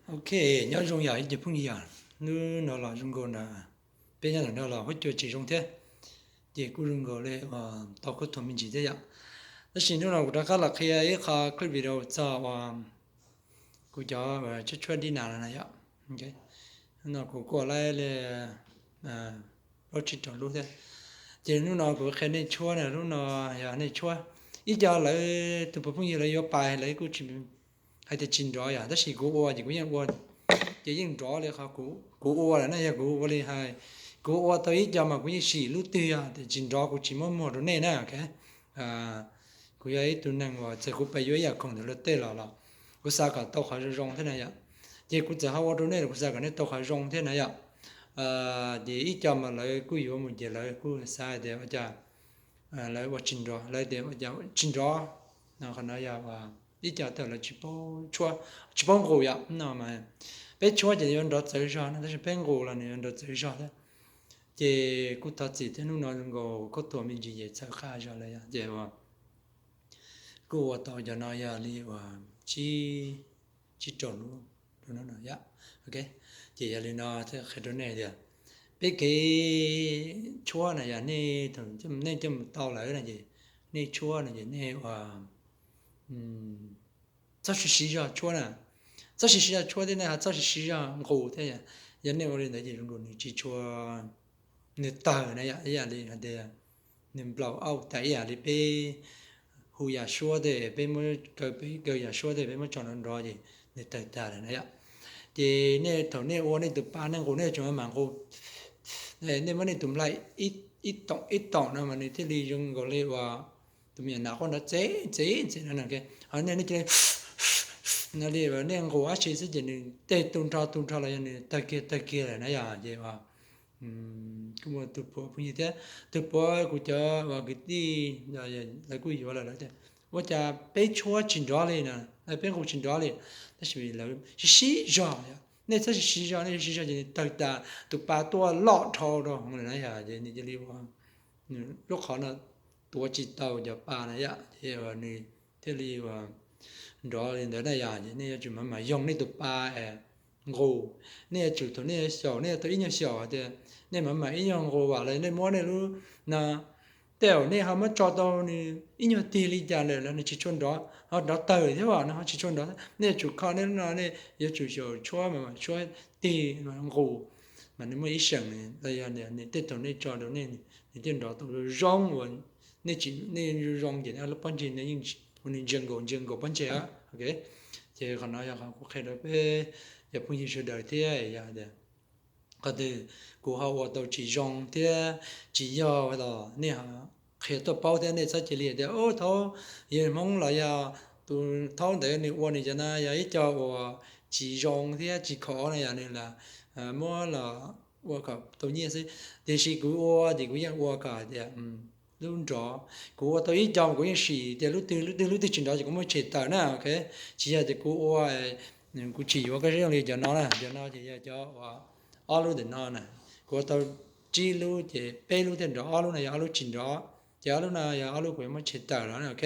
Ok, nyob zoo yom ib cov phooj ywg yom, hnub no los zoo nkaus na, peb nyob ntawm no los huab cua tsis zoo thiab, ces kuj zoo nkaus li uas tau khuab thuas me ntsis thiab yom. Tab sis hnub no kuv rov qab los qhia ib qho clip video txog uas kuv cov tshuab tshuab dib nas no na yom. Hnub no kuv kuj ua laib li plaub tsib rau lub thiab. Ces hnub no kuv qhia nej tshuab na, hnub no yog nej tshuab, ib co lawv tus puas phooj ywg lawv yuav pais lawv kuj tsis hais tias tsis nrov yom, tab sis kuv ua ces kuv yeej ua, ces yeej nrov li qhov kuv ua lawm na, yog kuv ua li hais, kuv ua tau ib co mas kuv yeej sim lub twg yog tias tsis nrov kuv tsis muab muag rau nej na. Kuv yog ib tug neeg uas txawm kuv pais yuav ib yam khoom ntawm luag tej los los kuv xav kom tau qhov zoo zoo thiab na yom. Ces kuv txawm ho ua rau nej los kuv xav kom nej tau qhov zoo thiab na yom. Ces ib co mas lawv kuj yuav mus ces lawv kuj xav hais tias ua cas lawv ua tsis nrov, lawv tias ua cas tsis nrov. Qhov no yog ib co tawm lawv tsis paub tshuab, tsis paub nqus yom no mas. Peb tshuab ces yuav nrov txawv zog no tab sis peb nqus los nws yuav nrov txawv zog thiab. Ces kuj thov txim thiab, hnub no nkaus khuab thuas me ntsis ces txhawv qab zog lawm yom. Ces kuj ua tau cov no yog li uas tsib, tsib rau lub rau no no yom. Ok, ces yog li no thiaj qhia rau nej tias peb kev tshuab na yog nej, nej coj mus tau lawm na ces nej tshuab no ces nej ua txhob siv siv zog tshuab na. Txhob siv siv zog tshuab thiab nej ho txhob siv siv zog nqus thiab. Yog nej ua li ntawd ces zoo nkaus nws tsis tshua, nws tawg na yom, ib yam li hais tias nws nplaum auj tas ib yam li peb hu yam suab tej, peb muab kaw, peb kaw yam suab tej peb muab tso nrov nrov ces nws tawg tas lawm na yom. Ces nej thaum nej ua nej tus pa nej nqus nej yuav tsum mam nqus, nej muab nej tus nplaig ib toom ib toom no mas nws thiaj li zoo nkaus li uas tus me nyuam nas quaj nrov txev txev txev no. Ho nej, nej cia li no li nej nqus dab tsi xwb ces nws tej tu nrho tu nrho los yog nws tawg kiag tawg kiag lawm na yom. Ces kuj muaj tus puav phooj ywg thiab tus puav kuv cov uas kwv tij lawv kuj yuav lawm lawv tias ua cas peb tshuab tsis nrov li na, peb nqus tsis nrov li. Tab sis lawv siv siv zog yom, nej txhob siv siv zog, nej siv siv zog ces nws tawg tas tus pa tuaj loj dhau rau hauv lawm na yom. Ces nws cia li ua lub qhov no tuav tsis tau cov pa na yom, ces nws thiaj li ua nrov li ntawd na yom. Ces nej yuav tsum mam mam yoog nej tus pa es nqus. Nej yuav tsum thaum nej xyaum, nej tau ib nyuag xyaum tias nej mam mam ib nyuag nqus vam los nej muab nej lub no, tej zaum nej ho muab tso tau nws ib nyuag tig li cas lawm los nws tsis tshua nrov, ho nrov tawg thiab os, nws ho tsis tshua nrov. Nej yuav tsum kho nej lub no, nej yuav tsum xyaum tshuab mas tshuab tig nqus, mas nws muaj ib seem los yog nws tej thaum nej tso rau nej, nws thiaj nrov tau zoo zoo uas nej tsis, nej zoo zoo ces nej lub pob ntseg no yeej ua nws ntsia nkaus ntsia nkaus pob ntseg. Ces qhov no yog qhov kuv qhia rau peb cov phooj ywg sawv daws thiab yog tias qhov twg kuv ho ua tau tsis zoo thiab tsis yog los nej ho qhia tuaj paub thiab nej txhob cia li tias ub thaub yawg Hmoob los yog tus thaub ntawd nws ua nws cov no yog ib co uas tsis zoo thiab tsis khov no yog nws lam muab los ua kom tau nyiaj xwb. Tiam sis kuv ua ces kuv yeej ua kom hais tias lub nrov, kuv ua tau ib co kuv yeej sim tias lub twg lub twg lub twg tsis nrov ces kuv muab tshem tawm na. Ok, tsis yog tias kuv ua kuv tsis yuav koj zoo li cov no na, cov no ces yog cov uas ob lub ntawm no na, kuv ua tau tsib lub ces peb lub thiaj nrov, ob lub no yog ob lub tsis nrov, ces ob lub no yog ob lub kuv yuav muab tshem tawm los na. Ok,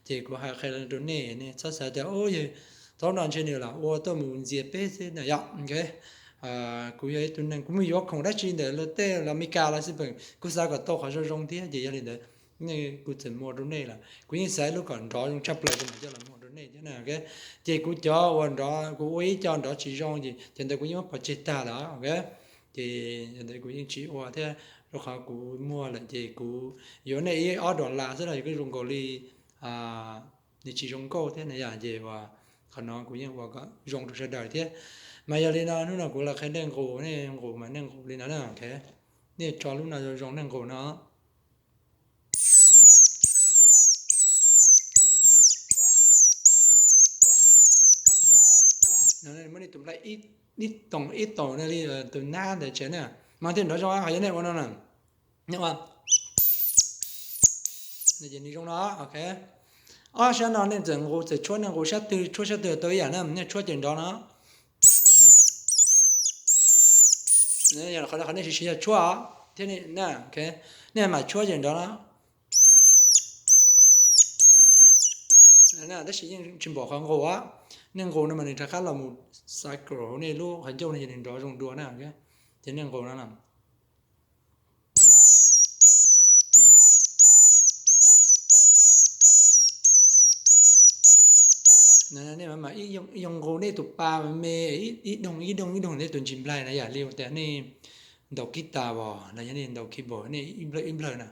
ces kuv hais qhia rau nej, nej txhob xav tias ub yawg thaub no ntshe nws lam ua tuaj mus ntxias peb xwb na yom. Ok, kuv yog ib tug neeg kuv mus yuav khoom dab tsi ntawm luag tej los Meskas los xij peem kuv xav kom tau qhov zoo zoo thiab ces yog li ntawd kuv txawm muag rau nej lawm, kuv yeej xav ib lub kom nrov zoo tshaj plaws kuv mam coj los muag rau nej thiab na. Ok, ces kuv cov uas nrov kuv ua ib co nrov tsis zoo ces cov ntawd kuv yeej muab pov tseg tag lawm. Ok, ces yog ntawd kuv yeej tsis ua thiab, rau qhov kuv muag lawm ces kuv yuav nej ib ob dollar xwb los yog kuj zoo nkaus li nws tsis zoo nkauj thiab na yom. Ces uas qhov no kuv yeej ua kom zoo rau sawv daws thiab. Mas yog li no hnub no kuv los qhia nej nqus, nej nqus mas nej nqus li no na. Ok, nej tso lub no zoo zoo nej nqus no. Muab nej tus nplaig ib toom ib toom li tus nab ntawd tsev na, mas thiaj nrov zoo. Qhov yog nej ua no na, nej ua, nws zoo no. Ok, ob sab no nej txawm nqus txawm tshuab, nej nqus sab twg tshuab sab twg tau ib yam na, nej tshuab ces nrov no. Qhov nej siv siv yog tshuab thiab na. Ok, nej mam tshuab ces nrov no. Tab sis yeej tsis npaum qhov nqus os. Nej nqus no mas nws rov qab los mus cycle hauv nej lub qhov ncauj no ces nws nrov zoo dua na. Ces nej nqus no na. Nej mam ib yoog nqus nej tus pas me me, ib doog ib doog ib doog nej tus ntsis nplaig na, yam li tias nej ntaus kib tas os los yog nej ntaus keyboard, nej ib nplawg ib nplawg na,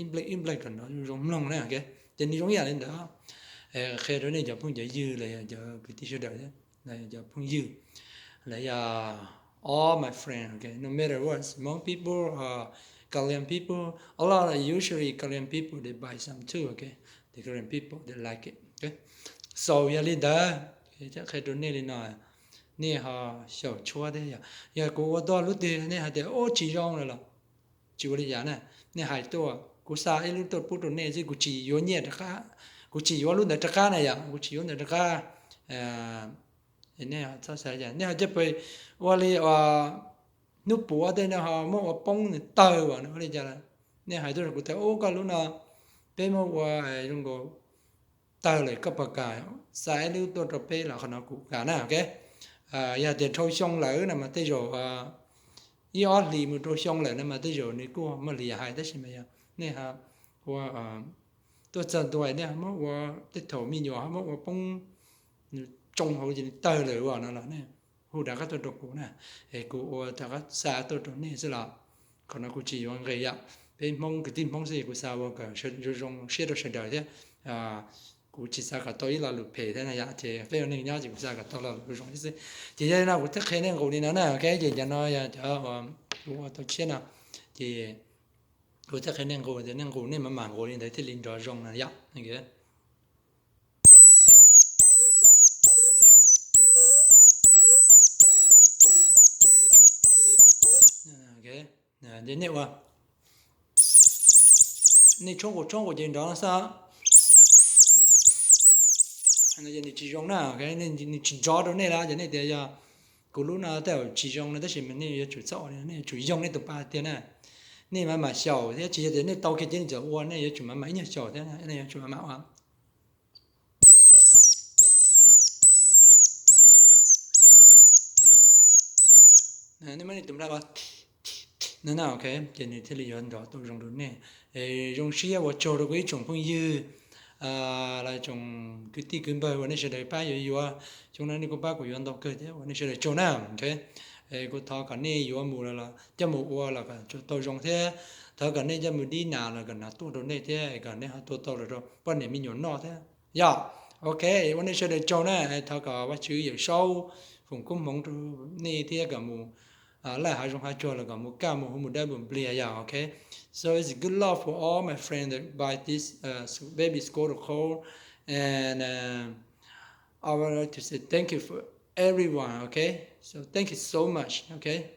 ib nplawg ib nplawg kom nrov zoo mloog na. Ces nws zoo ib yam li ntawd. Qhia rau nej cov phooj cov ywg los yog cov kwv tij sawv daws thiab, cov phooj ywg los yog all my friend, no matter what, Hmong people or Kalian people, a lot of usually Kalian people they buy some too, okay, the Kalian people they like it, okay. So yog li ntawd, qhia rau nej li no, nej ho xyaum tshuab thiab. Yog, yog kuv ua tau lub twg nej hais tias ub tsis zoo lawm los tsis ua li cas na, nej hais tuaj, kuv xa ib lub tuaj pub rau nej xwb, kuv tsis yuav nyiaj rov qab, kuv tsis yuav lub ntawd rov qab na yom, kuv tsis yuav ntawd rov qab. Nej txhob xav, nej ho cia pes ua li hnub puav tej no ho muab ua poob nws tawg as, ua li cas, nej hais tuaj rau kuv tias ub koj lub no peb muab ua zoo nkaus tawg lawm, koj puas kam xa ib lub tuaj rau peb los? Qhov no kuv kam na, ok. Yog tias dhau xyoo lawm no mas tej zaum ib ob hlis mus rau xyoo lawm no mas tej zaum nws kuj muaj li yam hais, tab sis mas yog nej ua tuaj txog ntua nej muab ua, tej thaum me nyuam muab ua poob, nws tsoo hauv ces nws tawg lawm as no los nej hu rov qab tuaj rau kuv na, es kuv ua rov qab xa tuaj rau nej xwb los. Qhov no kuv tsis yuav nqis yom, peb Hmoob kwv tij Hmoob xwb, kuv xa ua kom zoo zoo siab rau sawv daws thiab. Kuv tsis xav kom tau ib lo lus phem thiab na yom, ces peb ua neej nyob ces kuv xav kom tau lo lus zoo thiab xwb. Ces yog li no kuv thiaj qhia nej nqus li no na, ok. Ces cov no yog cov kuv ua tau tshiab no, ces kuv thiaj qhia nej nqus, nej nqus nej mam mam nqus li ntawd thiaj li nrov zoo na yom. Nej ua, nej tshuab nqus tshuab nqus ces nrov no xwb. Nws tsis zoo na, nws tsis nrov rau nej lawm ces nej tias yog kuv lub no tej zaum tsis zoo no, tab sis mas nej yuav tsum txhob ua li, nej yuav tsum yoog nej tus pa tiag na. Nej mam mam xyaum thiab, tsis yog tias nej tau kiag ces nej txawm ua, nej yuav tsum mam mam ib nyuag xyaum thiab, nej yuav tsum mam mam ua. Nej muab nej tus nplaig ua no na, ok, ces nws thiaj li yuav nrov tau zoo rau nej. Zoo siab ua tsaug rau kuv ib tsoom phooj ywg, los tsoom kwv tij kwv npawg uas nej sawv daws pab yuav yuav, xyoo no nej kuj pab kuv yuav ntau kawg thiab, ua nej sawv daws tsaug na, ok. Kuv thov kom nej yuav mus los coj mus ua los kom tau zoo thiab, thov kom nej coj mus dib nas los kom nas tuaj rau nej thiab, kom nej ho tua tau los rau poj niam me nyuam noj thiab. Yog, ok, ua nej sawv daws tsaug na, thov kom Vajtswv Yawm Saub foom koob hmoov rau nej thiab kom mus laij hav zoov hav tsuag los kom mus kaj mus huv mus dawb mus npliag yog, ok. So it's good luck for all my friends that buy this, uh, s-, baby squirrel coil, and, uh, I would like to say thank you for everyone, okay? So thank you so much, okay?